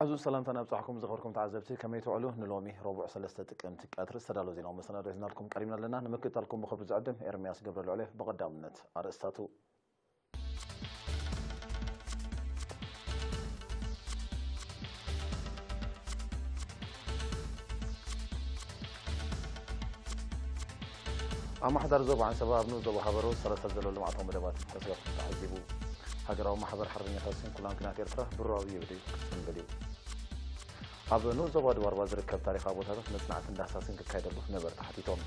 ብዙ ሰላምታ ናብጻሕኩም ዝኸበርኩም ተዓዘብቲ፣ ከመይ ትውዕሉ? ንሎሚ ረቡዕ ሰለስተ ጥቅምቲ ቀትሪ ዝተዳለወ ዜናዊ መሰናዶ ሒዝናልኩም ቀሪብና ኣለና። ንምክትታልኩም ብኽብሪ ዝዕድም ኤርምያስ ገብረልዑል እየ። ብቐዳምነት ኣርእስታቱ። ኣማሕዳር ዞባ ዓንሰባ ኣብ ንኡስ ዞባ ሃበሮ ዝሰረተ ዘሎ ልምዓታዊ መደባት ተስጋፍኩም ተዓዚቡ። ሃገራዊ ማሕበር ሓርበኛታት ስንኩላን ኲናት ኤርትራ ብራዊ ይብዲ ጽንብል እዩ። ኣብ ንኡስ ዞባ ድባርባ ዝርከብ ታሪኻዊ ቦታታት መጽናዕትን ዳህሳስን ክካየደሉ ነበርቲ ሓቲቶም።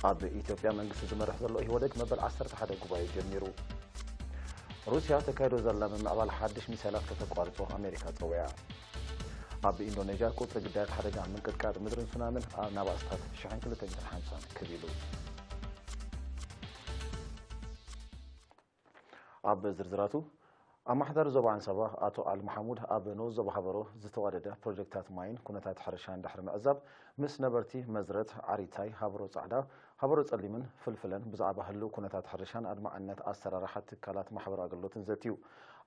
ኣብ ኢትዮጵያ መንግስቲ ዝመርሕ ዘሎ ኢህወደግ መበል ዓሰርተ ሓደ ጉባኤ ጀሚሩ። ሩስያ ተካይዶ ዘላ ምምዕባል ሓድሽ ሚሳይላት ከተቋርጾ ኣሜሪካ ጸዊዓ። ኣብ ኢንዶኔዥያ ቁጽሪ ግዳያት ሓደጋ ምንቅጥቃጥ ምድርን ሱናምን ኣብ ናብ ኣስታት ሽሕን ክልተ ሚእትን ሓምሳን ክብ ኢሉ። ኣብ ዝርዝራቱ፣ ኣማሕዳሪ ዞባ ዓንሰባ ኣቶ ኣሊ መሓሙድ ኣብ ንኡስ ዞባ ሃበሮ ዝተዋደደ ፕሮጀክታት ማይን ኩነታት ሕርሻን ድሕሪ ምዕዛብ፣ ምስ ነበርቲ መዝረት ዓሪታይ፣ ሃበሮ ጻዕዳ፣ ሃበሮ ጸሊምን ፍልፍለን ብዛዕባ ህልው ኩነታት ሕርሻን ኣድማዕነት ኣሰራርሓ ትካላት ማሕበራዊ ኣገልግሎትን ዘትዩ።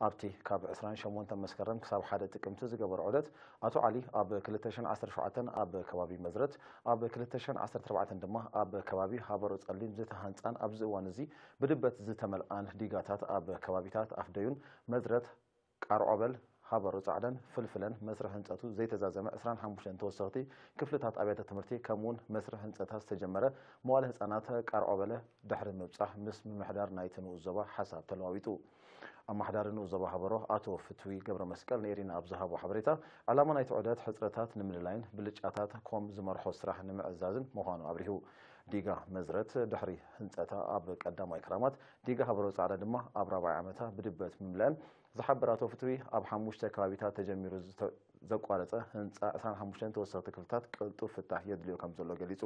ኣብቲ ካብ ዕስራን ሸሞንተን መስከረም ክሳብ ሓደ ጥቅምቲ ዝገበሮ ዑደት፣ ኣቶ ዓሊ ኣብ ክልተ ሽሕን ዓሰርተ ሸውዓተን ኣብ ከባቢ መዝረት፣ ኣብ ክልተ ሽሕን ዓሰርተ ኣርባዕተን ድማ ኣብ ከባቢ ሃበሮ ጸሊም ዝተሃንጻን ኣብዚ እዋን እዚ ብድበት ዝተመልኣን ዲጋታት ኣብ ከባቢታት ኣፍደዩን መዝረት፣ ቃርዖበል፣ ሃበሮ ጻዕዳን ፍልፍለን መስርሕ ህንጸቱ ዘይተዛዘመ ዕስራን ሓሙሽተን ተወሰኽቲ ክፍልታት ኣብያተ ትምህርቲ ከምኡውን መስርሕ ህንጸታት ዝተጀመረ መዋለ ህጻናት ቃርዖበለ ድሕሪ ምብጻሕ ምስ ምምሕዳር ናይቲ ንኡስ ዞባ ሓሳብ ተለዋዊጡ። ኣማሕዳሪ ንኡስ ዞባ ሃበሮ ኣቶ ፍትዊ ገብረ መስቀል ንኤሪና ኣብ ዝሃቦ ሓበሬታ፣ ዕላማ ናይቲ ዑደት ሕጽረታት ንምልላይን ብልጫታት ኮም ዝመርሖ ስራሕ ንምዕዛዝን ምዃኑ ኣብሪሁ። ዲጋ መዝረት ድሕሪ ህንጸታ ኣብ ቀዳማይ ክራማት፣ ዲጋ ሃበሮ ጻዕዳ ድማ ኣብ ራብዓይ ዓመታ ብድበት ምምላእን ዝሓበረ ኣቶ ፍትዊ፣ ኣብ ሓሙሽተ ከባቢታት ተጀሚሩ ዝተ-፣ ዘቋረጸ ህንጻ ዕስራን ሓሙሽተን ተወሰኽቲ ክፍልታት ቅልጡፍ ፍታሕ የድልዮ ከም ዘሎ ገሊጹ።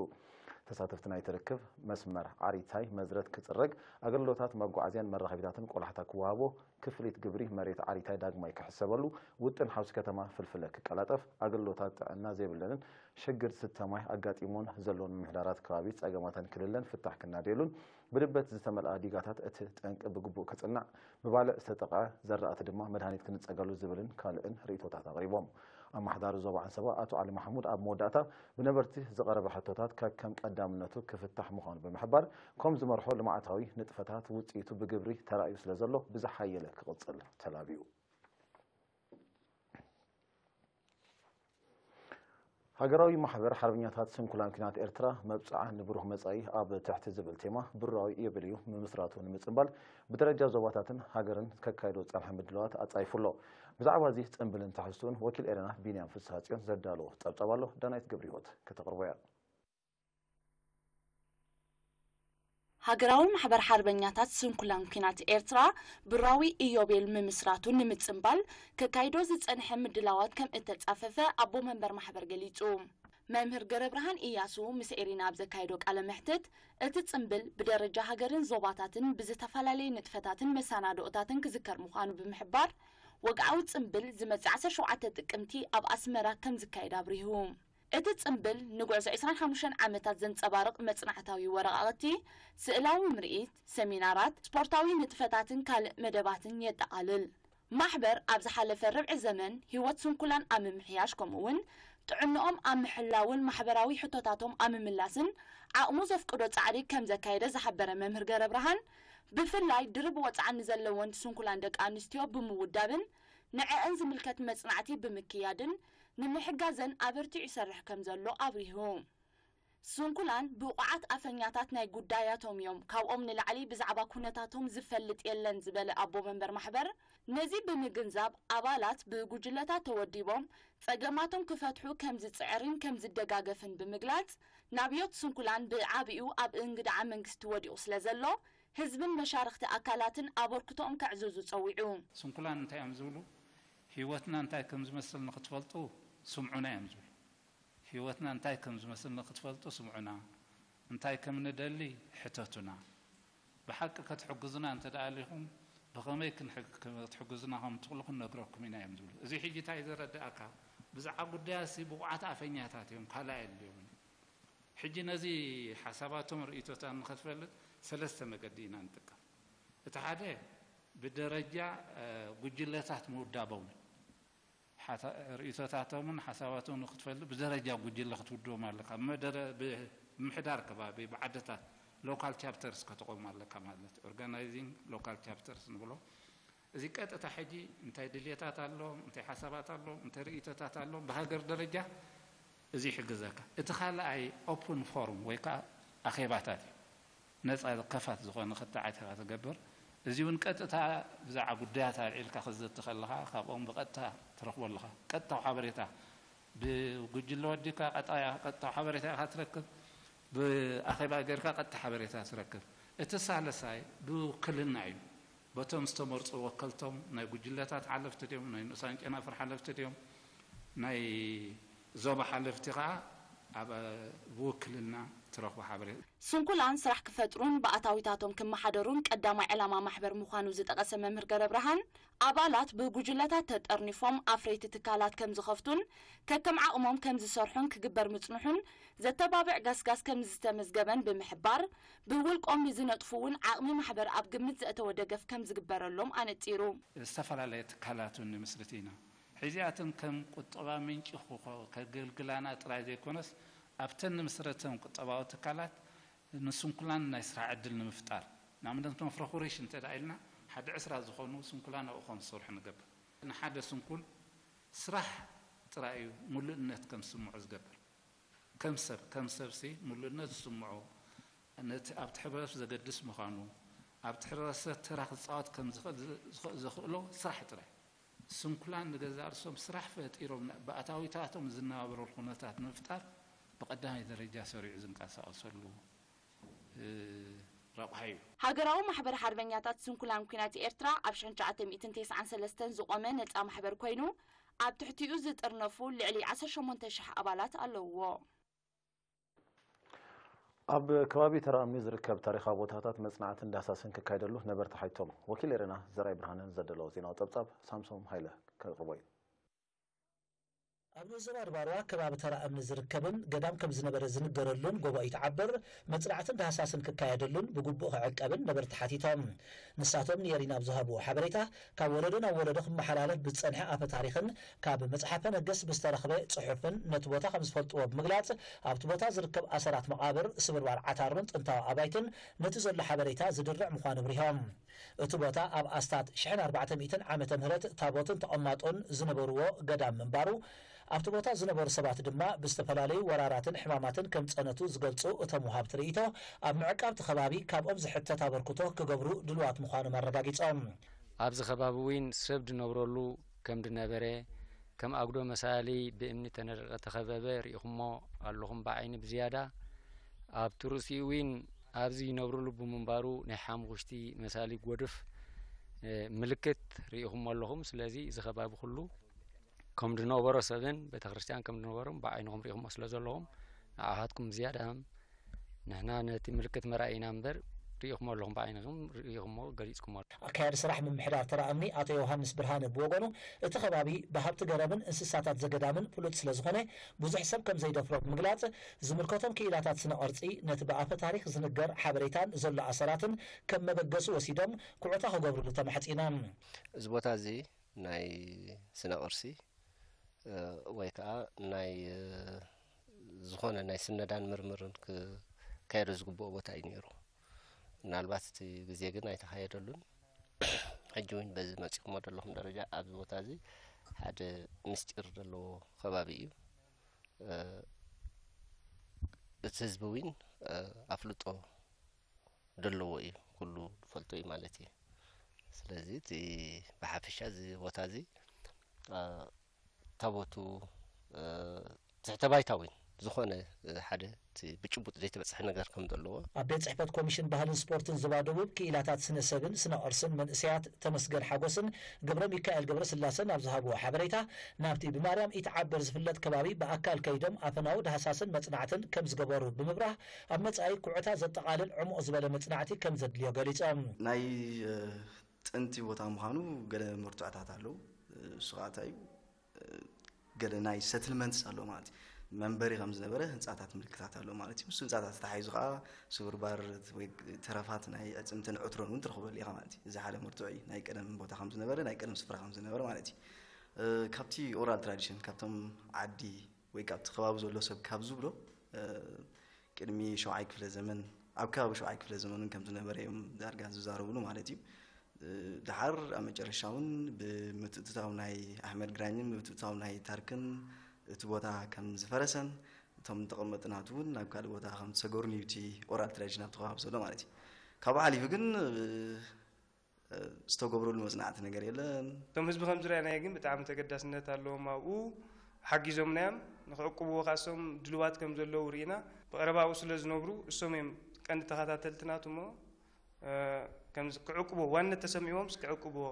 ተሳተፍቲ ናይቲ ርክብ፣ መስመር ዓሪታይ መዝረት ክጽረግ፣ ኣገልግሎታት መጓዓዝያን መራኸቢታትን ቆላሕታ ክወሃቦ፣ ክፍሊት ግብሪ መሬት ዓሪታይ ዳግማይ ክሕሰበሉ፣ ውጥን ሓውሲ ከተማ ፍልፍለ ክቀላጠፍ፣ ኣገልግሎታት ጥዕና ዘይብለንን ሽግር ዝስተ ማይ ኣጋጢሞን ዘሎን ምምሕዳራት ከባቢ ጸገማተን ክልለን ፍታሕ ክናደየሉን ብድበት ዝተመልኣ ዲጋታት እቲ ጠንቂ ብግቡእ ክጽናዕ፣ ብባልዕ ዝተጠቕዐ ዘራእቲ ድማ መድሃኒት ክንጸገሉ ዝብልን ካልእን ርእይቶታት ኣቕሪቦም። ኣመሓዳሪ ዞባ ዓንሰባ ኣቶ ዓሊ ማሕሙድ ኣብ መወዳእታ ብነበርቲ ዝቐረበ ሕቶታት ከከም ቀዳምነቱ ክፍታሕ ምዃኑ ብምሕባር፣ ኮም ዝመርሖ ልምዓታዊ ንጥፈታት ውጽኢቱ ብግብሪ ተራእዩ ስለ ዘሎ ብዝሓየለ ክቕጽል ተላብዩ። ሃገራዊ ማሕበር ሓርበኛታት ስንኩላን ኲናት ኤርትራ መብጽዓ ንብሩህ መጻኢ ኣብ ትሕቲ ዝብል ቴማ ብራዊ ኢዮቤልዩ ምምስራቱ ንምጽንባል ብደረጃ ዞባታትን ሃገርን ከካይዶ ዝጸንሐ ምድላዋት ኣጻይፉ ኣሎ። ብዛዕባ እዚ ጽንብልን ትሕዝቱን ወኪል ኤረና ቢንያም ፍስሃጽዮን ዘዳለዎ ጸብጻብ ኣሎ። ዳናይት ገብረህይወት ከተቕርቦ እያ። ሃገራዊ ማሕበር ሓርበኛታት ስንኩላን ኲናት ኤርትራ ብራዊ ኢዮቤል ምምስራቱ ንምጽንባል ከካይዶ ዝጸንሐ ምድላዋት ከም እተጻፈፈ ኣቦ መንበር ማሕበር ገሊጹ። መምህር ገረብርሃን ኢያሱ ምስ ኤሪና ኣብ ዘካየዶ ቃለ መሕትት፣ እቲ ጽምብል ብደረጃ ሃገርን ዞባታትን ብዝተፈላለየ ንጥፈታትን መሰናድኦታትን ክዝከር ምዃኑ ብምሕባር፣ ወግዓዊ ጽምብል ዝመጽእ ዓሰርተ ሸውዓተ ጥቅምቲ ኣብ ኣስመራ ከም ዝካየድ ኣብሪሁ። እቲ ጽምብል ንጉዕዞ ዕስራን ሓሙሽተን ዓመታት ዘንጸባርቕ መጽናዕታዊ ወረቓቕቲ፣ ስእላዊ ምርኢት፣ ሰሚናራት፣ ስፖርታዊ ንጥፈታትን ካልእ መደባትን የጠቓልል። ማሕበር ኣብ ዝሓለፈ ርብዒ ዘመን ህይወት ስንኩላን ኣብ ምምሕያሽ ከምኡ'ውን ጥዕንኦም ኣብ ምሕላውን ማሕበራዊ ሕቶታቶም ኣብ ምምላስን ዓቕሙ ዘፍቅዶ ጻዕሪ ከም ዘካየደ ዝሓበረ መምህር ገረብርሃን፣ ብፍላይ ድርብ ወጽዓ ንዘለወን ስንኩላን ደቂ ኣንስትዮ ብምውዳብን ንዐኣን ዝምልከት መጽናዕቲ ብምክያድን ንምሕጋዘን ኣበርቲዑ ይሰርሕ ከም ዘሎ ኣብሪሁ። ስንኩላን ብቑዓት ኣፈኛታት ናይ ጉዳያቶም እዮም፣ ካብኦም ንላዕሊ ብዛዕባ ኩነታቶም ዝፈልጥ የለን ዝበለ ኣቦ መንበር ማሕበር፣ ነዚ ብምግንዛብ ኣባላት ብጉጅለታት ተወዲቦም ጸገማቶም ክፈትሑ ከም ዝጽዕርን ከም ዝደጋገፍን ብምግላጽ፣ ናብዮት ስንኩላን ብዓቢኡ ኣብ እንግድዓ መንግስቲ ወዲቑ ስለ ዘሎ፣ ህዝብን መሻርኽቲ ኣካላትን ኣበርክቶኦም ከዕዝዙ ጸዊዑ። ስንኩላን እንታይ እዮም ዝብሉ? ህይወትና እንታይ ከም ዝመስል ንኽትፈልጡ ስምዑና እዮም ዝብሉ። ህይወትና እንታይ ከም ዝመስል ንኽትፈልጡ ስምዑና፣ እንታይ ከም ንደሊ ሕተቱና። ብሓቂ ከትሕግዙና እንተ ደኣ ኣሊኹም፣ ብኸመይ ክንሕግ-፣ ክትሕግዙና ከም እትኽእሉ ክንነግረኩም ኢና እዮም ዝብሉ። እዚ ሕጂ እንታይ እዩ ዘረድኣካ? ብዛዕባ ጉዳያሲ ብቑዓት ኣፈኛታት እዮም፣ ካልእ ኣየድልዮምን እዩ። ሕጂ ነዚ ሓሳባቶም ርእይቶታን ንኸትፈልጥ ሰለስተ መገዲ ኢና ንጥቀም። እቲ ሓደ ብደረጃ ጉጅለታት ምውዳቦም እዩ። ሓሳ- ርእይቶታቶምን ሓሳባቶምን ክትፈልጥ ብደረጃ ጉጅለ ክትውድቦም ኣለካ። ብመደረ- ብምሕዳር ከባቢ፣ ብዓድታት፣ ሎካል ቻፕተርስ ከተቆም ኣለካ ማለት። ኦርጋናይዚንግ ሎካል ቻፕተርስ ንብሎ። እዚ ቀጥታ ሕጂ እንታይ ድልየታት ኣሎ፣ እንታይ ሓሳባት ኣሎ፣ እንታይ ርእይቶታት ኣሎ፣ ብሃገር ደረጃ እዚ ይሕግዘካ። እቲ ካልኣይ ኦፕን ፎርም ወይ ከዓ ኣኼባታት እዩ። ነፃ ከፋት ዝኾነ ክትዓት ኢኻ ትገብር። እዚ እውን ቀጥታ ብዛዕባ ጉዳያት ኣልዒልካ ክትዘቲ ከለኻ ካብኦም ብቐጥታ ትረኽቦ ኣለኻ። ቀጥታዊ ሓበሬታ ብጉጅለ ወዲካ ቀጥታ- ቀጥታዊ ሓበሬታ ኢኻ ትረክብ። ብኣኼባ ጌርካ ቀጥታ ሓበሬታ ትረክብ። እቲ ሳልሳይ ብውክልና እዩ። በቶም ዝተመርፁ ወከልቶም ናይ ጉጅለታት ሓለፍቲ ድዮም፣ ናይ ንኡሳን ጨናፍር ሓለፍቲ ድዮም፣ ናይ ዞባ ሓለፍቲ ከዓ ኣብ ብውክልና ትረኽቦ ሓበሬታ። ስንኩላን ስራሕ ክፈጥሩን ብኣታዊታቶም ክመሓደሩን ቀዳማይ ዕላማ ማሕበር ምዃኑ ዝጠቐሰ መምህር ገረብርሃን፣ ኣባላት ብጉጅለታት ተጠርኒፎም ኣፍረይቲ ትካላት ከም ዝኸፍቱን ከከም ዓቕሞም ከም ዝሰርሑን ክግበር ምጽንሑን ዘተባብዕ ገስጋስ ከም ዝተመዝገበን ብምሕባር፣ ብውልቆም ንዝነጥፉ እውን ዓቕሚ ማሕበር ኣብ ግምት ዘእተወ ደገፍ ከም ዝግበረሎም ኣነጺሩ። ዝተፈላለየ ትካላት እውን ንምስርት ኢና። ሕዚኣተን ከም ቁጠባ ምንጪ ክኾ- ከገልግላና ጥራይ ዘይኮነስ ኣብተን ንምስረተን ቁጠባዊ ትካላት ንስንኩላን ናይ ስራሕ ዕድል ንምፍጣር ንኣብነት መፍረ ኩሬሽ እንተ ደኣ ኢልና ሓደ ዕስራ ዝኾኑ ስንኩላን ኣብኡ ከም ዝሰርሑ ንገብር። ንሓደ ስንኩል ስራሕ ጥራይ እዩ ምሉእነት ከም ዝስምዖ ዝገብር። ከም ሰብ ከም ሰብ ሲ ምሉእነት ዝስምዖ ነቲ ኣብቲ ሕብረተሰብ ዘገድስ ምዃኑ ኣብቲ ሕብረተሰብ ተራ ክፃወት ከም ዝኽእል ዘኽእሎ ስራሕ ጥራይ። ስንኩላን ንገዛእ ርእሶም ስራሕ ፈጢሮም ብኣታዊታቶም ዝነባበረሉ ኩነታት ንምፍጣር ብቐዳማይ ደረጃ ሰሪዑ ዝንቀሳቐሰሉ ረቑሓ እዩ። ሃገራዊ ማሕበር ሓርበኛታት ስንኩላን ኲናት ኤርትራ ኣብ ሽሕን ትሽዓተ ሚእትን ተስዓን ሰለስተን ዝቖመ ነጻ ማሕበር ኮይኑ፣ ኣብ ትሕቲኡ ዝጥርነፉ ልዕሊ ዓሰርተ ሸሞንተ ሽሕ ኣባላት ኣለውዎ። ኣብ ከባቢ ተራ እምኒ ዝርከብ ታሪኻዊ ቦታታት መጽናዕትን ዳህሳስን ክካየደሉ ነበርቲ ሓቲቶም። ወኪል ኤረና ዘርኣይ ብርሃነ ዘደለዎ ዜናዊ ጸብጻብ ሳምሶም ሃይለ ከቕርቦ እዩ። ኣብ ንኡስ ዞባ ኣድባርዋ ከባቢ ተራ እምኒ ዝርከብን ገዳም ከም ዝነበረ ዝንገረሉን ጎቦ ኢትዓብር መጽናዕትን ዳህሳስን ክካየደሉን ብግቡእ ክዕቀብን ነበርቲ ሓቲቶም። ንሳቶም ንኤሪና ኣብ ዝሃብዎ ሓበሬታ፣ ካብ ወለዶ ናብ ወለዶ ክመሓላለፍ ብዝጸንሐ ኣፈ ታሪኽን ካብ መጽሓፈ ነገስት ብዝተረኽበ ጽሑፍን ነቲ ቦታ ከም ዝፈልጥዎ ብምግላጽ፣ ኣብቲ ቦታ ዝርከብ ኣሰራት መቓብር፣ ስብርባር ዓታሩን ጥንታዊ ኣባይትን ነቲ ዘሎ ሓበሬታ ዝድርዕ ምዃኑ ኣብሪሆም። እቲ ቦታ ኣብ ኣስታት ሽሕን ኣርባዕተ ሚእትን ዓመተ ምህረት ታቦትን ተቐማጦን ዝነበርዎ ገዳም ምንባሩ፣ ኣብቲ ቦታ ዝነበሩ ሰባት ድማ ብዝተፈላለዩ ወራራትን ሕማማትን ከም ጸነቱ ዝገልጹ እቶም ወሃብቲ ርእይቶ፣ ኣብ ምዕቃብ እቲ ከባቢ ካብኦም ዝሕተት ኣበርክቶ ክገብሩ ድሉዋት ምዃኖም ኣረጋጊጾም። ኣብዚ ከባቢ እውን ሰብ ድነብረሉ ከም ድነበረ፣ ከም ኣጉዶ መሳሊ ብእምኒ ተነደቀ ተኸበበ ርኢኹሞ ኣለኹም ብዓይኒ ብዝያዳ ኣብቲ ርእሲኡ እውን ኣብዚ ይነብርሉ ብምንባሩ ናይ ሓሙኽሽቲ መሳሊ ጎድፍ ምልክት ርኢኹሞ ኣለኹም። ስለዚ እዚ ከባቢ ኩሉ ከም ድነበሮ ሰብን ቤተክርስትያን ከም ድነበሮም ብዓይንኹም ርኢኹሞ ስለ ዘለኹም ንዓኻትኩም ዝያዳ ንሕና ነቲ ምልክት መርኣይና እምበር ርኢኹሞ ኣለኹም ብዓይንኹም ርኢኹሞ ገሊጽኩሞ ኣለኹም። ኣካያዲ ስራሕ ምምሕዳር ተራ እምኒ ኣቶ ዮሃንስ ብርሃነ ብወገኑ እቲ ከባቢ ብሃብቲ ገረብን እንስሳታት ዘገዳምን ፍሉጥ ስለ ዝኾነ ብዙሕ ሰብ ከም ዘይደፍሮ ብምግላጽ ዝምልከቶም ክኢላታት ስነ ቅርጺ ነቲ ብኣፈ ታሪኽ ዝንገር ሓበሬታን ዘሎ ኣሰራትን ከም መበገሲ ወሲዶም ኩዕታ ክገብርሉ ተማሕጺኖም። እዚ ቦታ እዚ ናይ ስነ ቅርሲ ወይ ከዓ ናይ ዝኾነ ናይ ስነዳን ምርምርን ክካየዶ ዝግብኦ ቦታ እዩ ነይሩ። ምናልባት እቲ ግዜ ግን ኣይተኻየደሉን። ሕጂ እውን በዚ መፂኹሞ ዘለኹም ደረጃ ኣብዚ ቦታ እዚ ሓደ ምስጢር ዘለዎ ከባቢ እዩ። እቲ ህዝቢ እውን ኣፍልጦ ዘለዎ እዩ፣ ኩሉ ዝፈልጦ እዩ ማለት እዩ። ስለዚ እቲ ብሓፈሻ እዚ ቦታ እዚ ታቦቱ ትሕተ ባይታ እውን ዝኾነ ሓደ እቲ ብጭቡጥ ዘይተበፅሐ ነገር ከም ዘለዎ ኣብ ቤት ፅሕፈት ኮሚሽን ባህልን ስፖርትን ዞባ ደቡብ ክኢላታት ስነ ሰብን ስነ ቅርስን መንእሰያት ተመስገን ሓጎስን ግብረ ሚካኤል ገብረስላሰን ኣብ ዝሃብዎ ሓበሬታ ናብቲ ብማርያም ኢትዓበር ዝፍለጥ ከባቢ ብኣካል ከይዶም ኣፈናዊ ዳህሳስን መፅናዕትን ከም ዝገበሩ ብምብራህ ኣብ መፃኢ ኩዕታ ዘጠቓልል ዕሙቕ ዝበለ መፅናዕቲ ከም ዘድልዮ ገሊፆም። ናይ ጥንቲ ቦታ ምዃኑ ገለ መርትዖታት ኣለዉ። እሱ ከዓ እንታይ እዩ? ገለ ናይ ሰትልመንትስ ኣሎ ማለት እዩ። መንበሪ ከም ዝነበረ ህንፃታት ምልክታት ኣሎ ማለት እዩ። ምስ ህንፃታት ተታሓሒዙ ከዓ ስብርባር ወይ ተረፋት ናይ ኣዕፅምትን ዕትሮን እውን ትረኽበሉ ኢኻ ማለት እዩ። እዚ ሓደ መርትዖ እዩ፣ ናይ ቀደም ቦታ ከም ዝነበረ፣ ናይ ቀደም ስፍራ ከም ዝነበረ ማለት እዩ። እ፣ ካብቲ ኦራል ትራዲሽን፣ ካብቶም ዓዲ ወይ ካብቲ ከባቢ ዘሎ ሰብ ካብ ዝብሎ፣ እ፣ ቅድሚ ሸውዓይ ክፍለ ዘመን፣ ኣብ ከባቢ ሸውዓይ ክፍለ ዘመን እውን ከም ዝነበረ እዮም ዳርጋ ዝዛረብሉ ማለት እዩ። እ፣ ደሓር ኣብ መጨረሻ እውን ብምትእትታው ናይ ኣሕመድ ግራኝን ብምትእትታው ናይ ታርክን እቲ ቦታ ከም ዝፈረሰን እቶም ተቐመጥቲ ናቱ እውን ናብ ካልእ ቦታ ከም ዝሰገሩን እዩ እቲ ኦራል ትራዲሽን ኣብቲ ከባቢ ዘሎ ማለት እዩ። ካብኡ ሓሊፉ ግን፣ እ፣ ዝተገብረሉ መጽናዕቲ ነገር የለን። እቶም ህዝቢ ከም ዝረኣናዮ ግን ብጣዕሚ ተገዳስነት ኣለዎም። ኣብኡ ሓጊዞምና እዮም። ንክዕቅብዎ ከዓ እሶም ድልዋት ከም ዘለዉ ርኢና። ብቐረባ ኣብኡ ስለ ዝነብሩ እሶም እዮም ቀንዲ ተኸታተልቲ ናቱ እሞ፣ እ፣ ከምዚ ክዕቅብዎ፣ ዋንነት ተሰሚዕዎምስ ክዕቅብዎ።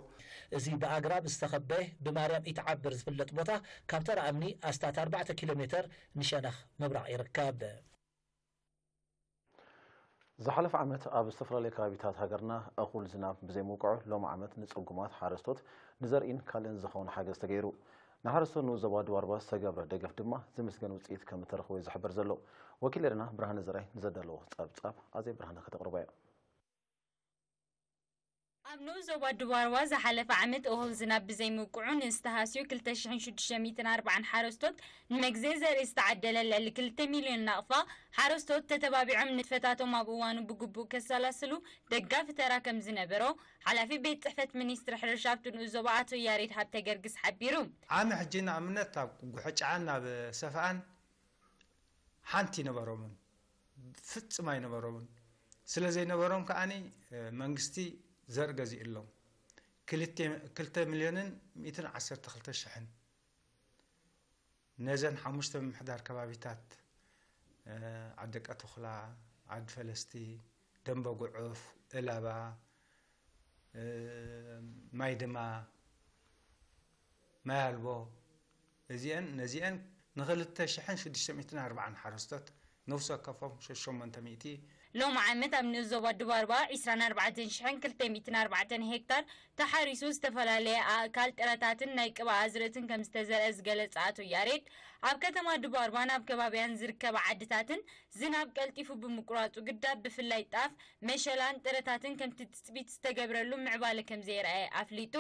እዚ ብኣግራብ ዝተኸበ ብማርያም ኢትዓብር ዝፍለጥ ቦታ ካብ ተራ እምኒ ኣስታት ኣርባዕተ ኪሎ ሜተር ንሸነኽ ምብራቕ ይርከብ። ዝሓለፈ ዓመት ኣብ ዝተፈላለዩ ከባቢታት ሃገርና እኹል ዝናብ ብዘይምውቅዑ፣ ሎሚ ዓመት ንጽጉማት ሓረስቶት ንዘርኢን ካልእን ዝኸውን ሓገዝ ተገይሩ። ንሓረስቶት ንኡስ ዞባ ድባርባ ዝተገብረ ደገፍ ድማ ዝምስገን ውጽኢት ከም እተረኽቦ እዩ ዝሕበር ዘሎ። ወኪል ኤረና ብርሃነ ዘርኣይ ንዘዳለዎ ጸብጻብ ኣዜብ ብርሃነ ከተቕርቦ እያ። ኣብ ንኡስ ዞባ ድባርባ ዝሓለፈ ዓመት እኹል ዝናብ ብዘይምውቅዑ ንዝተሃስዩ ክልተ ሽሕን ሽዱሽተ ሚእትን ኣርባዓን ሓረስቶት ንመግዘኢ ዘርኢ ዝተዓደለ ልዕሊ ክልተ ሚልዮን ናቕፋ ሓረስቶት ተተባቢዖም ንጥፈታቶም ኣብ እዋኑ ብግቡእ ከሰላስሉ ደጋፊ ተራ ከም ዝነበሮ ሓላፊ ቤት ጽሕፈት ሚኒስትሪ ሕርሻ ኣብቲ ንኡስ ዞባ ኣቶ ያሬድ ሃብተ ገርግስ ሓቢሩ። ዓሚ ሕጂ ንኣብነት ኣብ ጉሕጫዓን ኣብ ሰፍኣን ሓንቲ ኣይነበሮምን፣ ፍጽም ኣይነበሮምን። ስለ ዘይነበሮም ከኣኒ፣ እ፣ መንግስቲ ዘርኢ ገዚእሎም። ክልተ፣ ክልተ ሚልዮንን ሚእትን ዓሰርተ ክልተ ሽሕን። ነዘን ሓሙሽተ ምምሕዳር ከባቢታት፣ እ፣ ዓዲ ቀትኹላ፣ ዓዲ ፈለስቲ፣ ደንበ ጉዑፍ፣ እላባ፣ እ፣ ማይ ድማ፣ ማይ ኣልቦ፣ እዚአን፣ ነዚአን ንኽልተ ሽሕን ሽዱሽተ ሚእትን ኣርባዓን ሓረስቶት ነፍሲ ወከፎም ሸሞንተ ሚእቲ። ሎሚ ዓመት ኣብ ንኡስ ዞባ ድባርባ ዒስራን ኣርባዕተን ሽሕን ክልተ ሚእትን ኣርባዕተን ሄክታር ተሓሪሱ ዝተፈላለየ ኣእካል ጥረታትን ናይ ቅብኣ ኣዝርእትን ከም ዝተዘርአ ዝገለጸ ኣቶ ያሬድ፣ ኣብ ከተማ ድባርባን ኣብ ከባቢያን ዝርከባ ዓድታትን ዝናብ ቀልጢፉ ብምቁራጹ ግዳ ብፍላይ ጣፍ፣ መሸላን ጥረታትን ከምቲ ትጽቢት ዝተገብረሉ ምዕባለ ከም ዘየርኣየ ኣፍሊጡ።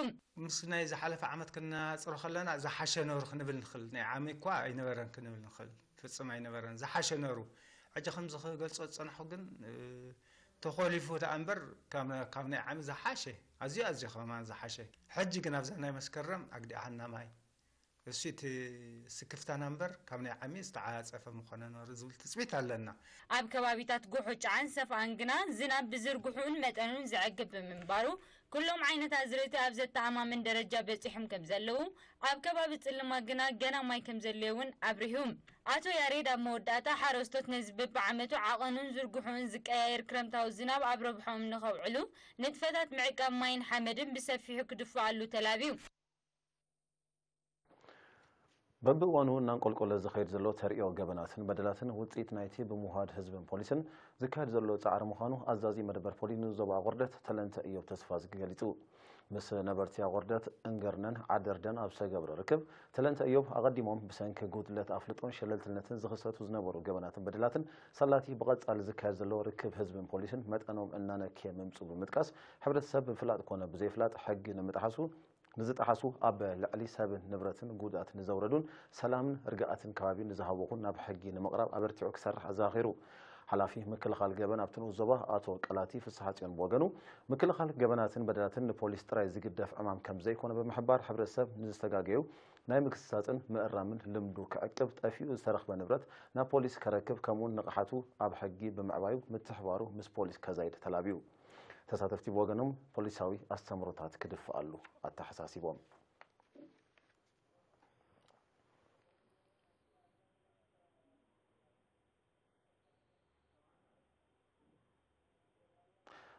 ምስ ናይ ዝሓለፈ ዓመት ክነጽሮ ከለና ዝሓሸ ነሩ ክንብል ንኽእል። ናይ ዓሚ እኳ ኣይነበረን ክንብል ንኽእል። ፍጽም ኣይነበረን። ዝሓሸ ነሩ። ሕጂ ከምዚ ክገልጾ ዝጸናሕኩ ግን፣ እ፣ ተኾሊፉ ደኣ እምበር ካብ፣ ካብ ናይ ዓሚ ዝሓሸ፣ ኣዝዩ፣ ኣዝዩ ከማን ዝሓሸ። ሕጂ ግን ኣብዛ ናይ መስከረም ኣግዲኣና ማይ። እሱ እቲ ስክፍታና እምበር ካብ ናይ ዓሚ ዝተዓጸፈ ምኾነ ነሩ ዝብል ትጽቢት ኣለና። ኣብ ከባቢታት ጉሑጫን ሰፍኣን ግና ዝናብ ብዝርግሑን መጠኑን ዘዕግብ ብምንባሩ፣ ኩሎም ዓይነት ኣዝርእቲ ኣብ ዘተኣማምን ደረጃ በጺሖም ከም ዘለዉ፣ ኣብ ከባቢ ጽልማ ግና ገና ማይ ከም ዘድልዮ እውን ኣብሪሁ። ኣቶ ያሬድ ኣብ መወዳእታ፣ ሓረስቶት ነዚ በብዓመቱ ዓቐኑን ዝርግሑን ዝቀያየር ክረምታዊ ዝናብ ኣብ ረብሖኦም ንኸውዕሉ፣ ንጥፈታት ምዕቃብ ማይን ሓመድን ብሰፊሑ ክድፍኣሉ ተላብዩ። በብእዋኑ እናንቆልቆለ ዝኸይድ ዘሎ ተርእዮ ገበናትን በደላትን ውጽኢት ናይቲ ብምውሃድ ህዝብን ፖሊስን ዝካየድ ዘሎ ጻዕሪ ምዃኑ ኣዛዚ መደበር ፖሊስ ንዞባ ኣቑርደት ተለንተ እዮብ ተስፋዝጊ ገሊጹ። ምስ ነበርቲ ኣቑርደት እንገርነን ዓደርደን ኣብ ዝተገብረ ርክብ፣ ተለንተ እዮብ ኣቐዲሞም ብሰንኪ ጉድለት ኣፍልጦን ሸለልትነትን ዝኽሰቱ ዝነበሩ ገበናትን በደላትን ሳላቲ ብቐጻሊ ዝካየድ ዘሎ ርክብ ህዝብን ፖሊስን መጠኖም እናነከየ ምምጹ ብምጥቃስ፣ ሕብረተሰብ ብፍላጥ ኮነ ብዘይፍላጥ ሕጊ ንምጥሓሱ ንዝጠሓሱ፣ ኣብ ልዕሊ ሰብን ንብረትን ጉድኣት ንዘውረዱን ሰላምን ርግኣትን ከባቢ ንዝሃወኹን ናብ ሕጊ ንምቕራብ ኣበርቲዑ ክሰርሕ ኣዘኻኺሩ። ሓላፊ ምክልኻል ገበን ኣብቲ ንኡስ ዞባ ኣቶ ቀላቲ ፍስሓጽዮን ብወገኑ፣ ምክልኻል ገበናትን በደላትን ንፖሊስ ጥራይ ዝግደፍ ዕማም ከም ዘይኮነ ብምሕባር፣ ሕብረተሰብ ንዝተጋገዩ ናይ ምግስጻጽን ምእራምን ልምዱ ክዕቅብ፣ ጠፊኡ ዝተረኽበ ንብረት ናብ ፖሊስ ከረክብ፣ ከምኡውን ንቕሓቱ ኣብ ሕጊ ብምዕባዩ ምትሕባሩ ምስ ፖሊስ ከዛይድ ተላብዩ። ተሳተፍቲ ብወገኖም ፖሊሳዊ ኣስተምህሮታት ክድፍኣሉ ኣተሓሳሲቦም።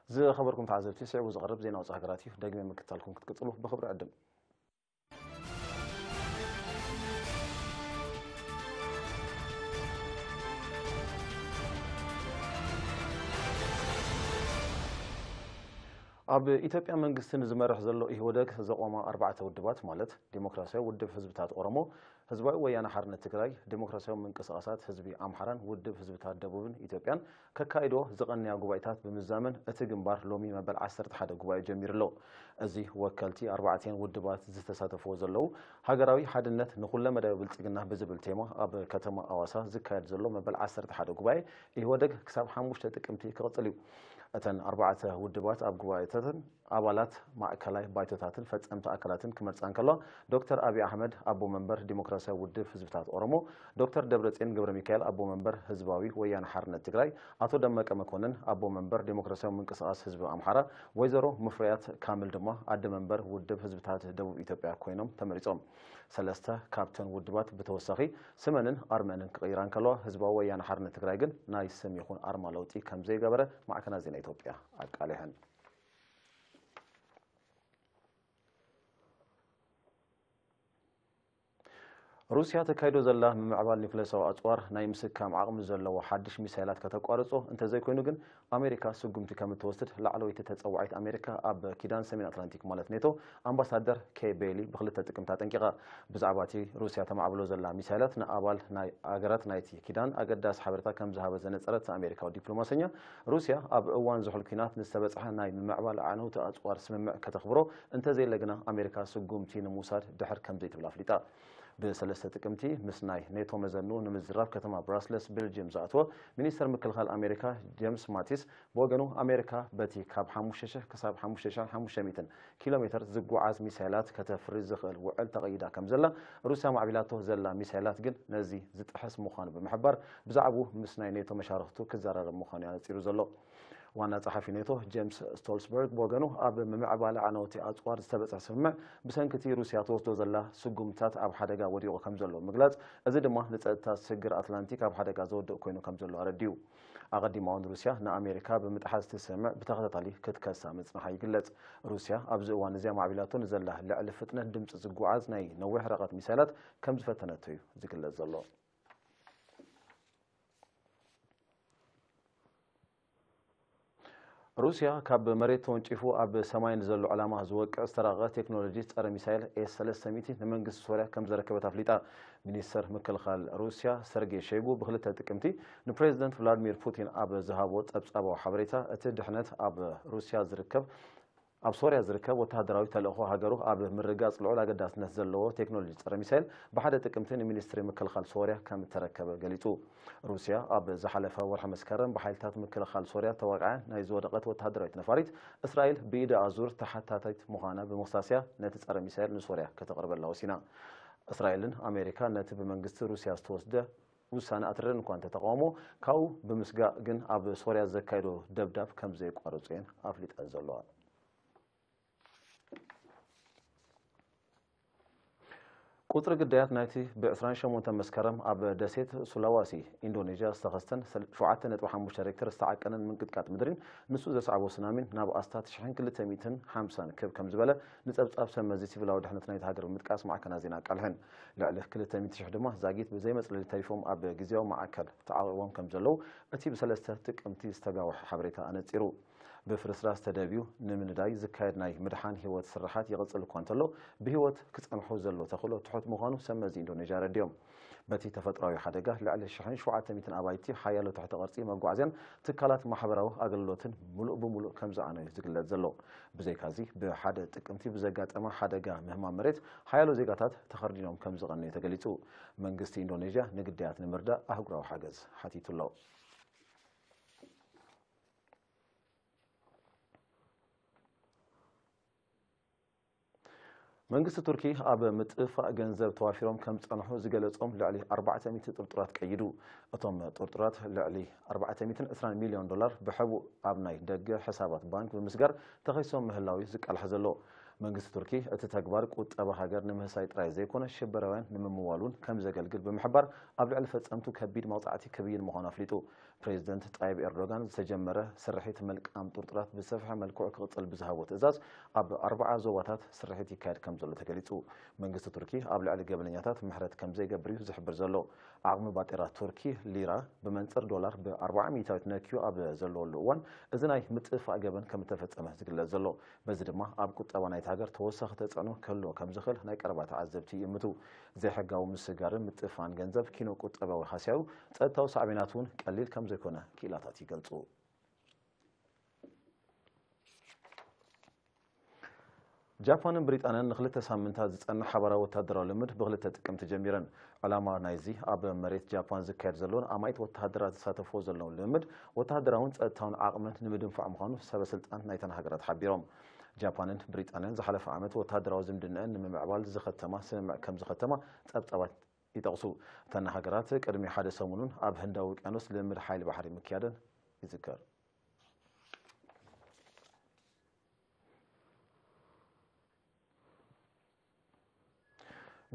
ዝኸበርኩም ተዓዘብቲ፣ ስዒቡ ዝቐርብ ዜና ውፅእ ሃገራት እዩ። ደግመ ምክትታልኩም ክትቅፅሉ ብኽብሪ ዕድም። ኣብ ኢትዮጵያ መንግስቲ ንዝመርሕ ዘሎ ኢህወደግ ዘቆማ ኣርባዕተ ውድባት ማለት ዲሞክራሲያዊ ውድብ ህዝብታት ኦሮሞ፣ ህዝባዊ ወያነ ሓርነት ትግራይ፣ ዲሞክራሲያዊ ምንቅስቃሳት ህዝቢ ኣምሓራን ውድብ ህዝብታት ደቡብን ኢትዮጵያን ከካይዶ ዝቐንያ ጉባኤታት ብምዛመን እቲ ግንባር ሎሚ መበል ዓሰርተ ሓደ ጉባኤ ጀሚሩ ኣሎ። እዚ ወከልቲ ኣርባዕቲኣን ውድባት ዝተሳተፍዎ ዘለዉ ሃገራዊ ሓድነት ንኹለመዳያዊ ብልጽግና ብዝብል ቴማ ኣብ ከተማ ኣዋሳ ዝካየድ ዘሎ መበል ዓሰርተ ሓደ ጉባኤ ኢህወደግ ክሳብ ሓሙሽተ ጥቅምቲ ክቕጽል እዩ። እተን ኣርባዕተ ውድባት ኣብ ጉባኤታተን ኣባላት ማእከላይ ባይቶታትን ፈጸምቲ ኣካላትን ክመርጻ እንከለዋ፣ ዶክተር ኣብይ ኣሕመድ ኣቦ መንበር ዲሞክራሲያዊ ውድብ ህዝብታት ኦሮሞ፣ ዶክተር ደብረጽዮን ገብረ ሚካኤል ኣቦ መንበር ህዝባዊ ወያነ ሓርነት ትግራይ፣ ኣቶ ደመቀ መኮንን ኣቦ መንበር ዲሞክራሲያዊ ምንቅስቃስ ህዝቢ ኣምሓራ፣ ወይዘሮ ሙፍሪያት ካምል ድማ ኣደ መንበር ውድብ ህዝብታት ደቡብ ኢትዮጵያ ኮይኖም ተመሪጾም። ሰለስተ ካብተን ውድባት ብተወሳኺ ስመንን ኣርመንን ክቕይራ እንከለዋ፣ ህዝባዊ ወያነ ሓርነት ትግራይ ግን ናይ ስም ይኹን ኣርማ ለውጢ ከም ዘይገበረ ማዕከናት ዜና ኢትዮጵያ ኣቃሊሐን። ሩስያ ተካይዶ ዘላ ምምዕባል ኒውክለሳዊ ኣጽዋር ናይ ምስካም ዓቕሚ ዘለዎ ሓድሽ ሚሳይላት ከተቋርጾ እንተዘይኮይኑ ግን ኣሜሪካ ስጉምቲ ከም እትወስድ ላዕለወይቲ ተጸዋዒት ኣሜሪካ ኣብ ኪዳን ሰሜን ኣትላንቲክ ማለት ኔቶ ኣምባሳደር ኬ ቤሊ ብክልተ ጥቅምቲ ኣጠንቂቓ። ብዛዕባ እቲ ሩስያ ተማዕብሎ ዘላ ሚሳይላት ንኣባል ናይ ኣገራት ናይቲ ኪዳን ኣገዳሲ ሓበሬታ ከም ዝሃበ ዘነጸረት ኣሜሪካዊ ዲፕሎማሰኛ፣ ሩስያ ኣብ እዋን ዝሑል ኲናት ንዝተበጽሐ ናይ ምምዕባል ኣዕነውቲ ኣጽዋር ስምምዕ ከተኽብሮ እንተዘየለ ግና ኣሜሪካ ስጉምቲ ንምውሳድ ድሕር ከም ዘይትብል ኣፍሊጣ። ብሰለስተ ጥቅምቲ ምስ ናይ ኔቶ መዘንኡ ንምዝራብ ከተማ ብራስለስ ቤልጅየም ዝኣተወ ሚኒስተር ምክልኻል ኣሜሪካ ጄምስ ማቲስ ብወገኑ ኣሜሪካ በቲ ካብ ሓሙሽተ ሽሕ ክሳብ ሓሙሽተ ሽሕን ሓሙሽተ ሚእትን ኪሎ ሜትር ዝጓዓዝ ሚሳይላት ከተፍሪ ዝኽእል ውዕል ተቐይዳ ከም ዘላ ሩስያ ማዕቢላቶ ዘላ ሚሳይላት ግን ነዚ ዝጥሕስ ምዃኑ ብምሕባር ብዛዕባኡ ምስ ናይ ኔቶ መሻርኽቱ ክዘራረብ ምዃኑ እዩ ኣነጺሩ ዘሎ። ዋና ጸሓፊ ኔቶ ጄምስ ስቶልስበርግ ብወገኑ ኣብ ምምዕባል ኣዕነውቲ ኣጽዋር ዝተበጽሐ ስምምዕ ብሰንኪ እቲ ሩስያ ትወስዶ ዘላ ስጉምትታት ኣብ ሓደጋ ወዲቑ ከም ዘሎ ምግላጽ፣ እዚ ድማ ንጸጥታ ስግር ኣትላንቲክ ኣብ ሓደጋ ዘወድቕ ኮይኑ ከም ዘሎ ኣረዲኡ። ኣቐዲማ እውን ሩስያ ንኣሜሪካ ብምጥሓስ እቲ ስምምዕ ብተኸታታሊ ክትከሳ ምጽንሓ ይግለጽ። ሩስያ ኣብዚ እዋን እዚ ኣማዕቢላቶ ንዘላ ልዕሊ ፍጥነት ድምጺ ዝጓዓዝ ናይ ነዊሕ ርሕቀት ሚሳይላት ከም ዝፈተነቶ እዩ ዝግለጽ ዘሎ። ሩስያ ካብ መሬት ተወንጪፉ ኣብ ሰማይ ንዘሎ ዕላማ ዝወቅዕ ዝተራቐቐ ቴክኖሎጂ ጸረ ሚሳይል ኤስ ሰለስተ ሚእቲ ንመንግስቲ ሶርያ ከም ዘረከበት ኣፍሊጣ። ሚኒስተር ምክልኻል ሩስያ ሰርጌ ሸይጉ ብክልተ ጥቅምቲ ንፕሬዚደንት ቭላድሚር ፑቲን ኣብ ዝሃቦ ጸብጻባዊ ሓበሬታ፣ እቲ ድሕነት ኣብ ሩስያ ዝርከብ ኣብ ሶርያ ዝርከብ ወተሃደራዊ ተልእኾ ሃገሩ ኣብ ምርግጋጽ ልዑል ኣገዳስነት ዘለዎ ቴክኖሎጂ ጸረ ሚሳይል ብሓደ ጥቅምቲ ንሚኒስትሪ ምክልኻል ሶርያ ከም እተረከበ ገሊጹ። ሩስያ ኣብ ዝሓለፈ ወርሒ መስከረም ብሓይልታት ምክልኻል ሶርያ ተወቕዐ ናይ ዝወደቐት ወተሃደራዊት ነፋሪት እስራኤል ብኢድ ኣዙር ተሓታቲት ምዃና ብምኽሳስያ ነቲ ጸረ ሚሳይል ንሶርያ ከተቕርበላ ወሲና። እስራኤልን ኣሜሪካ ነቲ ብመንግስቲ ሩስያ ዝተወስደ ውሳነ ኣትሪረን እኳ እንተተቃወሞ፣ ካብኡ ብምስጋእ ግን ኣብ ሶርያ ዘካየዶ ደብዳብ ከም ዘየቋረጹ እየን ኣፍሊጠን ዘለዋ። ቁጽሪ ግዳያት ናይቲ ብ ዕስራን ሸሞንተን መስከረም ኣብ ደሴት ሱላዋሲ ኢንዶኔዥያ ዝተኸስተን ሰል-፣ ሸውዓተ ነጥቢ ሓሙሽተ ሬክተር ዝተዓቀነን ምንቅጥቃጥ ምድሪን ንሱ ዘስዓቦ ሱናሚን ናብ ኣስታት ሽሕን ክልተ ሚእትን ሓምሳን ክብ ከም ዝበለ ንጸብጻብ ሰብ መዚ ሲቪላዊ ድሕነት ናይቲ ሃገር ብምጥቃስ ማዕከናት ዜና ኣቃልሐን። ልዕሊ ክልተ ሚእቲ ሽሕ ድማ ዛጊት ብዘይመጽለሊ ተሪፎም ኣብ ግዝያዊ ማዕከል ተዓቂቦም ከም ዘለዉ እቲ ብሰለስተ ጥቅምቲ ዝተጋውሐ ሓበሬታ ኣነጺሩ። ብፍርስራስ ተደብዩ ንምንዳይ ዝካየድ ናይ ምድሓን ህይወት ስርሓት ይቕጽል እኳ እንተሎ፣ ብህይወት ክጸንሑ ዘሎ ተኽእሎ ትሑት ምዃኑ ሰብ መዚ ኢንዶኔዥያ ኣረዲኦም። በቲ ተፈጥሮኣዊ ሓደጋ ልዕሊ ሽሕን ሸውዓተ ሚእትን ኣባይቲ፣ ሓያሎ ትሕቲ ቅርጺ መጓዓዝያን ትካላት ማሕበራዊ ኣገልግሎትን ምሉእ ብምሉእ ከም ዝዓነዩ ዝግለጽ ዘሎ። ብዘይካዚ፣ ብሓደ ጥቅምቲ ብዘጋጠመ ሓደጋ ምህማም መሬት ሓያሎ ዜጋታት ተኸርዲኖም ከም ዝቐነዩ ተገሊጹ። መንግስቲ ኢንዶኔዥያ ንግዳያት ንምርዳእ ኣህጉራዊ ሓገዝ ሓቲቱ ኣሎ። መንግስቲ ቱርኪ ኣብ ምጥፋእ ገንዘብ ተዋፊሮም ከም ዝጸንሑ ዝገለጾም ልዕሊ ኣርባዕተ ሚእቲ ጥርጡራት ቀይዱ። እቶም ጥርጡራት ልዕሊ ኣርባዕተ ሚእትን ዕስራን ሚልዮን ዶላር ብሕቡእ ኣብ ናይ ደገ ሕሳባት ባንክ ብምስጋር ተኸሲሶም ምህላው እዩ ዝቃልሐ ዘሎ። መንግስቲ ቱርኪ እቲ ተግባር ቁጠባ ሃገር ንምህሳይ ጥራይ ዘይኮነ ሽበራውያን ንምምዋል እውን ከም ዘገልግል ብምሕባር ኣብ ልዕሊ ፈጸምቱ ከቢድ መቕጻዕቲ ክብይን ምዃኑ ኣፍሊጡ። ፕሬዚደንት ጣይብ ኤርዶጋን ዝተጀመረ ስርሒት ምልቃም ጥርጡራት ብሰፍሐ መልክዑ ክቕጽል ብዝሃቦ ትእዛዝ ኣብ ኣርብዓ ዞባታት ስርሒት ይካየድ ከም ዘሎ ተገሊጹ። መንግስቲ ቱርኪ ኣብ ልዕሊ ገበነኛታት ምሕረት ከም ዘይገብር እዩ ዝሕብር ዘሎ። ዓቕሚ ባጤራ ቱርኪ ሊራ ብመንጽር ዶላር ብ ኣርብዓ ሚእታዊት ነክዩ ኣብ ዘለወሉ እዋን እዚ ናይ ምጥፋእ ገበን ከም እተፈጸመ ዝግለጽ ዘሎ። በዚ ድማ ኣብ ቁጠባ ናይቲ ሃገር ተወሳኺ ተጽዕኖ ክህልዎ ከም ዝኽእል ናይ ቀረባ ተዓዘብቲ ይእምቱ። ዘይሕጋዊ ምስግጋርን ምጥፋእን ገንዘብ ኪኖ ቁጠባዊ ሃስያኡ ጸጥታዊ ሳዕቤናት እውን ቀሊል ከም ዘይኮነ ክኢላታት ይገልጹ። ጃፓንን ብሪጣንያን ንክልተ ሳምንታት ዝጸንሕ ሓባራዊ ወታደራዊ ልምድ ብክልተ ጥቅምቲ ጀሚረን። ዕላማ ናይዚ ኣብ መሬት ጃፓን ዝካየድ ዘለውን ኣማኢት ወተሃደራት ዝሳተፍዎ ዘለውን ልምምድ ወተሃደራውን ጸጥታውን ዓቕመን ንምድንፋዕ ምዃኑ ሰበ ስልጣን ናይተን ሃገራት ሓቢሮም። ጃፓንን ብሪጣንያን ዝሓለፈ ዓመት ወተሃደራዊ ዝምድናኣን ንምምዕባል ዝኸተማ ስምምዕ ከም ዝኸተማ ጸብጻባት ይጠቕሱ። እተን ሃገራት ቅድሚ ሓደ ሰሙኑን ኣብ ህንዳዊ ውቅያኖስ ልምምድ ሓይሊ ባሕሪ ምክያደን ይዝከር።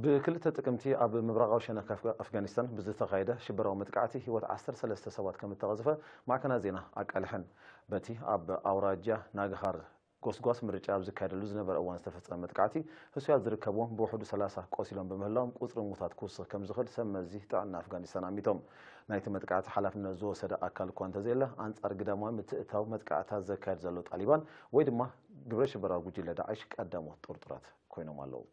ብክልተ ጥቅምቲ ኣብ ምብራቓዊ ሸነኽ ኣፍጋ-፣ ኣፍጋኒስታን ብዝተኻየደ ሽበራዊ መጥቃዕቲ ህይወት ዓሰርተ ሰለስተ ሰባት ከም እተቐዝፈ ማዕከናት ዜና ኣቃልሐን። በቲ ኣብ ኣውራጃ ናግሃር ጎስጓስ ምርጫ ኣብ ዝካየደሉ ዝነበረ እዋን ዝተፈጸመ መጥቃዕቲ ህሱያት ዝርከብዎም ብውሕዱ ሰላሳ ቆሲሎም ብምህላዎም ቁጽሪ ሙታት ክውስኽ ከም ዝኽእል ሰብ መዚ ጥዕና ኣፍጋኒስታን ኣሚቶም። ናይቲ መጥቃዕቲ ሓላፍነት ዝወሰደ ኣካል እኳ እንተዘየለ ኣንጻር ግዳማዊ ምትእትታው መጥቃዕትታት ዘካየድ ዘሎ ጣሊባን ወይ ድማ ግብረ ሽበራዊ ጉጅለ ዳዕሽ ቀዳሞት ጥርጡራት ኮይኖም ኣለዉ።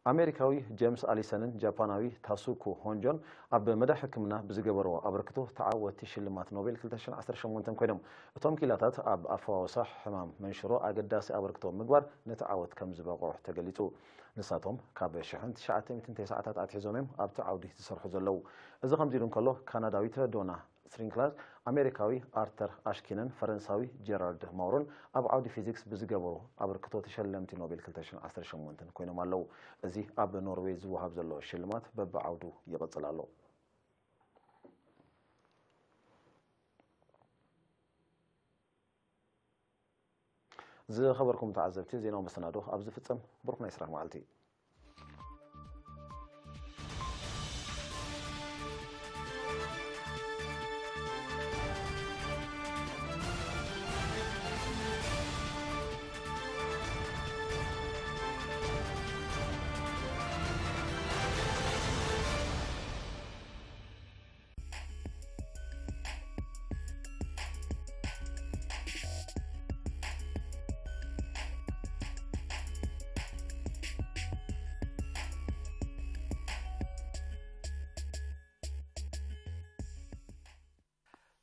ኣሜሪካዊ ጀምስ ኣሊሰንን ጃፓናዊ ታሱኩ ሆንጆን ኣብ መዳይ ሕክምና ብዝገበርዎ ኣበርክቶ ተዓወትቲ ሽልማት ኖቤል ክልተ ሽሕን ዓሰርተ ሸሞንተን ኮይኖም። እቶም ኪላታት ኣብ ኣፈዋወሳ ሕማም መንሽሮ ኣገዳሲ ኣበርክቶ ምግባር ነቲ ዓወት ከም ዝበቕዑ ተገሊጹ። ንሳቶም ካብ ሽሕን ትሽዓተ ሚእትን ተስዓታት ኣትሒዞም እዮም ኣብቲ ዓውዲ ዝሰርሑ ዘለዉ። እዚ ከምዚ ኢሉ እንከሎ፣ ካናዳዊት ዶና ስትሪንክላር፣ ኣሜሪካዊ ኣርተር ኣሽኪንን ፈረንሳዊ ጀራርድ ማውሮን ኣብ ዓውዲ ፊዚክስ ብዝገበሩ ኣበርክቶ ተሸለምቲ ኖቤል ክልተ ሽሕን ዓሰርተ ሸሞንተን ኮይኖም ኣለዉ። እዚ ኣብ ኖርዌይ ዝወሃብ ዘሎ ሽልማት በብዓውዱ ይቕጽል ኣሎ። ዝኸበርኩም ተዓዘብቲ፣ ዜናዊ መሰናዶ ኣብ ዝፍጸም፣ ብሩኽ ናይ ስራሕ መዓልቲ።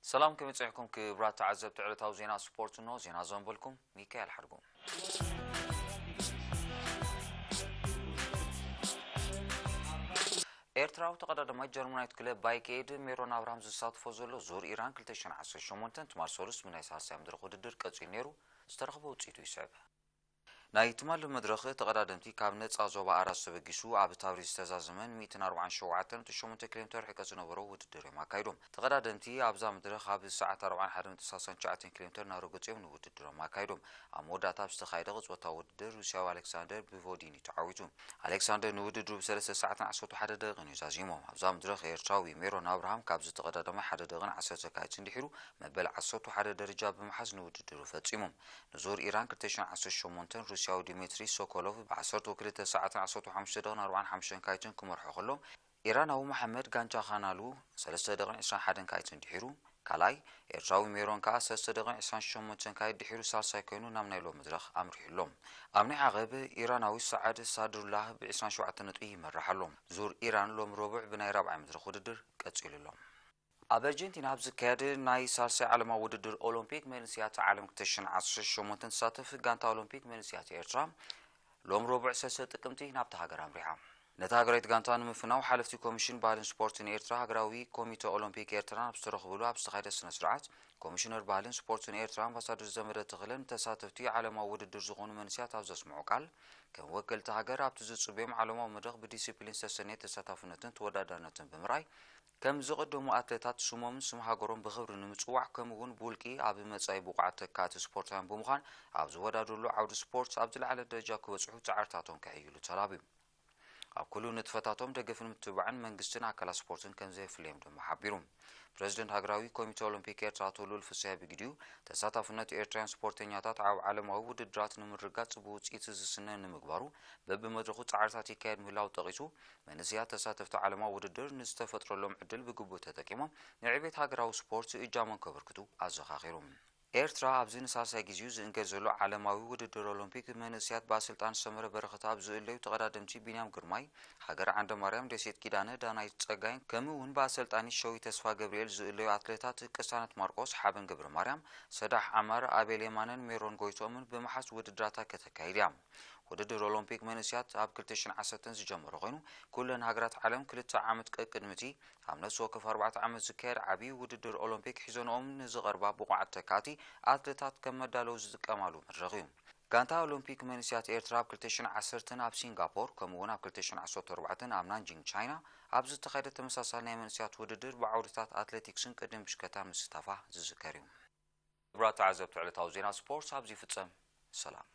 ሰላም፣ ከመይ ጸኒሕኩም ክቡራት ተዓዘብቲ ዕለታዊ ዜና ስፖርት? እንሆ ዜና ዘንበልኩም ሚካኤል ሓድጉ። ኤርትራዊ ተቐዳዳማይ ጀርመናዊት ክለብ ባይክ ኤድ ሜሮን ኣብርሃም ዝሳተፎ ዘሎ ዙር ኢራን ክልተ ሽሕን ዓሰርተ ሸሞንተን ትማል ሰሉስ ብናይ ሳልሳይ መድረኽ ውድድር ቀጺሉ ነይሩ። ዝተረኽበ ውጽኢቱ ይስዕብ። ናይ ትማል መድረኽ ተቐዳደምቲ ካብ ነጻ ዞባ ኣራት ተበጊሱ ኣብ ታብሪዝ ዝተዛዘመን ሚእትን ኣርባዓን ሸውዓተን ነጥቢ ሸሞንተ ኪሎ ሜተር ርሕቀት ዝነበሮ ውድድር እዮም ኣካይዶም። ተቐዳደምቲ ኣብዛ መድረኽ ኣብ ሰዓት ኣርባዓን ሓደን ነጥቢ ሰላሳን ትሽዓተን ኪሎ ሜተር እናረገጹ እዮም ንውድድሮም ኣካይዶም። ኣብ መወዳእታ ኣብ ዝተኻየደ ቅጽበታዊ ውድድር ሩስያዊ ኣሌክሳንደር ብቮዲኒ ተዓዊቱ። ኣሌክሳንደር ንውድድሩ ብሰለስተ ሰዓትን ዓሰርተ ሓደ ደቂቕን እዩ ዛዚሞም። ኣብዛ መድረኽ ኤርትራዊ ሜሮን ኣብርሃም ካብዚ ተቐዳዳማይ ሓደ ደቂቕን ዓሰርተ ካይትን ድሒሩ መበል ዓሰርተ ሓደ ደረጃ ብምሓዝ ንውድድሩ ፈጺሙ። ንዙር ኢራን ክልተ ሽሕን ዓሰርተ ሸሞንተን ሩስያዊ ዲሜትሪ ሶኮሎቭ ብ ዓሰርተ ክልተ ሰዓትን ዓሰርተ ሓሙሽተ ደቂቕን ኣርባዓን ሓሙሽተን ካይትን ክመርሖ ከሎ፣ ኢራናዊ መሓመድ ጋንቻ ካናሉ ሰለስተ ደቂቕን ዕስራን ሓደን ካይትን ድሒሩ ካልኣይ፣ ኤርትራዊ ሜሮን ከኣ ሰለስተ ደቂቕን ዕስራን ሸሞንተን ካይት ድሒሩ ሳልሳይ ኮይኑ ናብ ናይ ሎሚ መድረኽ ኣምሪሑ ኣሎ። ኣብ ናይ ዓቐብ ኢራናዊ ሰዓድ ሳድሩላህ ብ ዕስራን ሸውዓተን ነጥቢ ይመርሕ ኣሎ። ዙር ኢራን ሎሚ ረቡዕ ብናይ ራብዓይ መድረኽ ውድድር ቀጺሉ ኣሎ። ኣብ ኣርጀንቲና ኣብ ዝካየድ ናይ ሳልሳይ ዓለማዊ ውድድር ኦሎምፒክ መንእሰያት ዓለም ክልተ ሽሕን ዓሰርተ ሸሞንተን ትሳተፍ ጋንታ ኦሎምፒክ መንእሰያት ኤርትራ ሎም ረቡዕ ሰለስተ ጥቅምቲ ናብታ ሃገር ኣምሪሓ። ነታ ሃገራዊት ጋንታ ንምፍናው ሓለፍቲ ኮሚሽን ባህልን ስፖርትን ኤርትራ፣ ሃገራዊ ኮሚተ ኦሎምፒክ ኤርትራን ኣብ ዝተረኽብሉ ኣብ ዝተኻየደ ስነ ስርዓት፣ ኮሚሽነር ባህልን ስፖርትን ኤርትራ ኣምባሳደር ዘመደ ተኽለን ተሳተፍቲ ዓለማዊ ውድድር ዝኾኑ መንእሰያት ኣብ ዘስምዖ ቃል፣ ከም ወከልቲ ሃገር ኣብቲ ዝጽበዮም ዓለማዊ መድረኽ ብዲሲፕሊን ዝተሰነየ ተሳታፍነትን ተወዳዳርነትን ብምርኣይ፣ ከም ዝቐደሙ ኣትሌታት ስሞምን ስም ሃገሮም ብኽብሪ ንምጽዋዕ፣ ከምኡ እውን ብውልቂ ኣብ መጻኢ ብቑዓት ተካእቲ ስፖርታውያን ብምዃን ኣብ ዝወዳደርሉ ዓውዲ ስፖርት ኣብ ዝለዓለ ደረጃ ክበጽሑ ጻዕርታቶም ከሕይሉ ተላብዩ። ኣብ ኩሉ ንጥፈታቶም ደገፍን ምትብባዕን መንግስትን ኣካላት ስፖርትን ከም ዘየፍልዮም ድማ ሓቢሩ። ፕሬዚደንት ሃገራዊ ኮሚቴ ኦሎምፒክ ኤርትራ ኣቶ ልኡል ፍስሐ ብግዲኡ፣ ተሳታፍነት ኤርትራውያን ስፖርተኛታት ኣብ ዓለማዊ ውድድራት ንምርጋጽ ብውጽኢት ዝስነ ንምግባሩ በብመድረኹ ጻዕርታት ይካየድ ምህላው ጠቒሱ፣ መንእሰያት ተሳተፍቲ ዓለማዊ ውድድር ንዝተፈጥረሎም ዕድል ብግቡእ ተጠቂሞም ንዕቤት ሃገራዊ ስፖርት እጃሞም ከበርክቱ ኣዘኻኺሩ። ኤርትራ ኣብዚ ንሳልሳይ ግዜኡ ዝእንገድ ዘሎ ዓለማዊ ውድድር ኦሎምፒክ መንእሰያት ብኣሰልጣኒ ሰመረ በረኸት ኣብ ዝእለዩ ተቐዳደምቲ ቢንያም ግርማይ፣ ሃገር ዓንደ ማርያም፣ ደሴት ኪዳነ፣ ዳናይት ጸጋይን ከምኡ እውን ብኣሰልጣኒ ሸዊት ተስፋ ገብርኤል ዝእለዩ ኣትሌታት ቅሳነት ማርቆስ፣ ሓበን ገብረ ማርያም፣ ሰዳሕ ዓማር፣ ኣቤል የማነን ሜሮን ጎይቶምን ብምሓዝ ውድድራታ ከተካይድ እያ። ውድድር ኦሎምፒክ መንእሰያት ኣብ ክልተ ሽሕን ዓሰርተን ዝጀመረ ኮይኑ፣ ኩለን ሃገራት ዓለም ክልተ ዓመት ቀቅድሚ እቲ ኣብ ነፍሲ ወከፍ ኣርባዕተ ዓመት ዝካየድ ዓብዪ ውድድር ኦሎምፒክ ሒዘንኦም ንዝቐርባ ብቑዓት ተካእቲ ኣትሌታት ከም መዳለዊ ዝጥቀማሉ መድረኽ እዩ። ጋንታ ኦሎምፒክ መንእሰያት ኤርትራ ኣብ ክልተ ሽሕን ዓሰርተን ኣብ ሲንጋፖር፣ ከምኡ እውን ኣብ ክልተ ሽሕን ዓሰርተ ኣርባዕተን ኣብ ናንጂንግ ቻይና ኣብ ዝተኻየደ ተመሳሳሊ ናይ መንእሰያት ውድድር ብዓውድታት ኣትሌቲክስን ቅድም ብሽከታን ምስታፋ ዝዝከር እዩ። ክቡራት ተዓዘብቲ፣ ዕለታዊ ዜና ስፖርት ኣብዚ ይፍጸም። ሰላም።